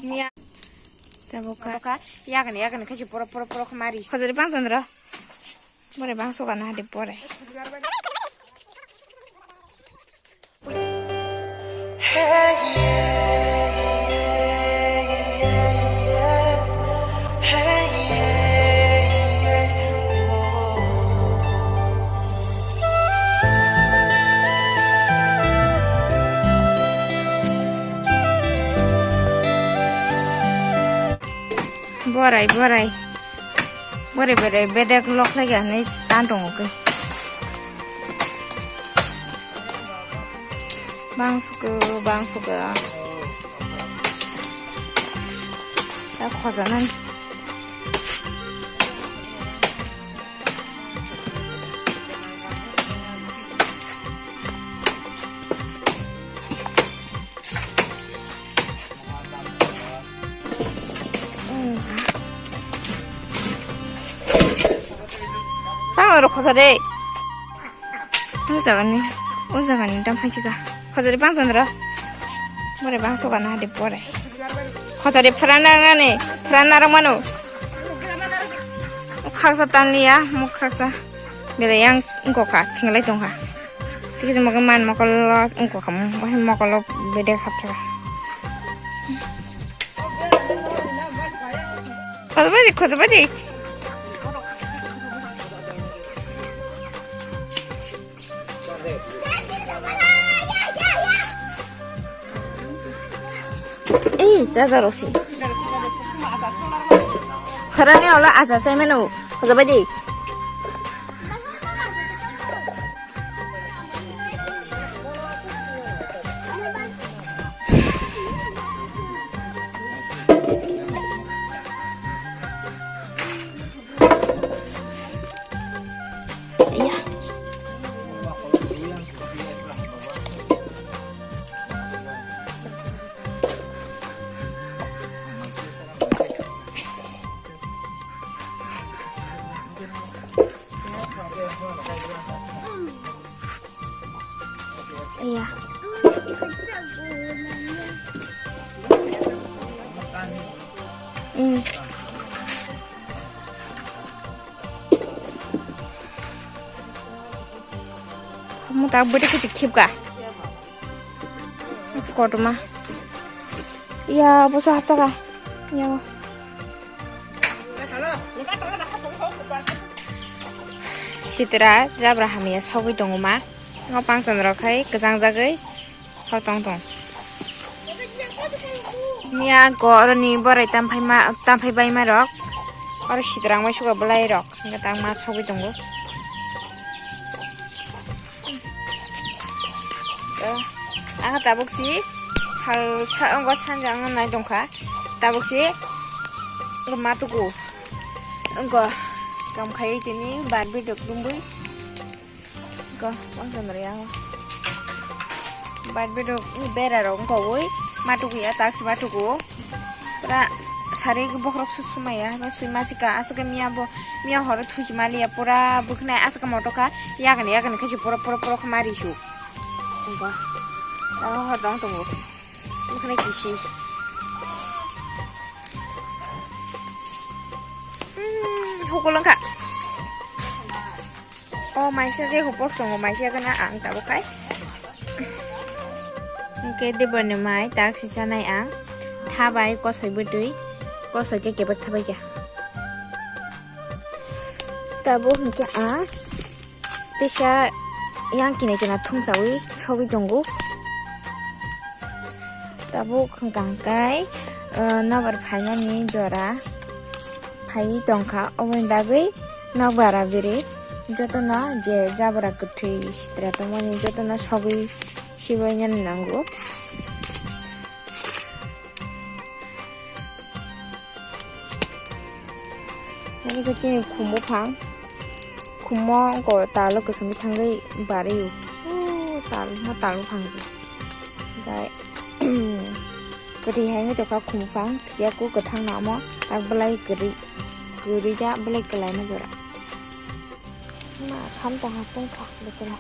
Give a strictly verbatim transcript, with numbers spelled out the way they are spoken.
Miya. Tabuk kha. Tabuk kha. Yakni, yakni khachi poro, poro, poro khamari. Khojari bang chandra. Bore bang soga na hade bore. Borai, borai. Borai, borai, bedek lok lagi anai tan tongo ke. Bang suku, bang suku. Tak khojanan. Bang oro khosa de. O jagani, o jagani dam phaisika. Khosari bang chandra. Bore bang soga na hade bore. Khosari phrana nani, phrana rok manu. Khaksa tanliya, muk khaksa. Bele yang ungkokha, thinglai tongkha. Tikisa mokol man mokol ungkokha, mokol bede khapthaka. Khosabadi, khosabadi. Ei, chacha rok si. Khorani ola acha sai mano. Khosabadi. Iya. Iya. Hmm. Kamu tak beri kecil kip kah? Masih kotor mah. Iya, bosok hapta kah? Iya. Sitra jabra hamya sogwi tongo ma. Ngo pang chondro khai kwchang jagwi hor tong tong. Miya ko oroni borai tamphai ma, tamphai bai ma rok. Oro sitrang bai suka belai rok. Hingke tang ma sogwi tongo. Eh, ang tabuk si sal, sa, anggo sanja ang nai tongkha. Tabuk si anggo matuku. Anggo kam khai tini bar bidok dumbui. Anggo bangsa nari ang. Bar bidok bera rok anggo ui matuku ya taksi matuku. Pura sari bokhorok susumaya, sui masika, aswk miya bo, miya horo thuji maliya, pura bwkhnai aswk moto kha, yakni, yakni khe pura, pura, pura khe mari su. Tongkha. Tamo hor tong tongo. Bwkhnai kisi. Hmm, hukulang kha. O maisa je hopor tongo, maisa gana ang tabuk khai. Hingke deboni mai tak si chanai ang. Thabai kosoi bwtwi, kosoi khe kebek thabai khe. Tabuk hingke ang tesa yang kina kina thumsawi sogwi tongo. Tabuk hwnkha hwnkhe, eh, nobar phainani jora phaiwi tongkha, oboni bagwi nokbar bwrwi jotono je jabra kwthwi sitra tongmani jotono sogwi sibainani nango. Ani khe chini khum buphang, khummo ko talo kwchwngwi thangwi bari o. O tal, mo tal buphang se. Gai, kwtwi hai wngwi tongkha khum buphang, phiya khe kwthang no omo tak belai kwrwi, kwrwi ya belai kwlaima jora. Ma kham tongkha tongkha betela.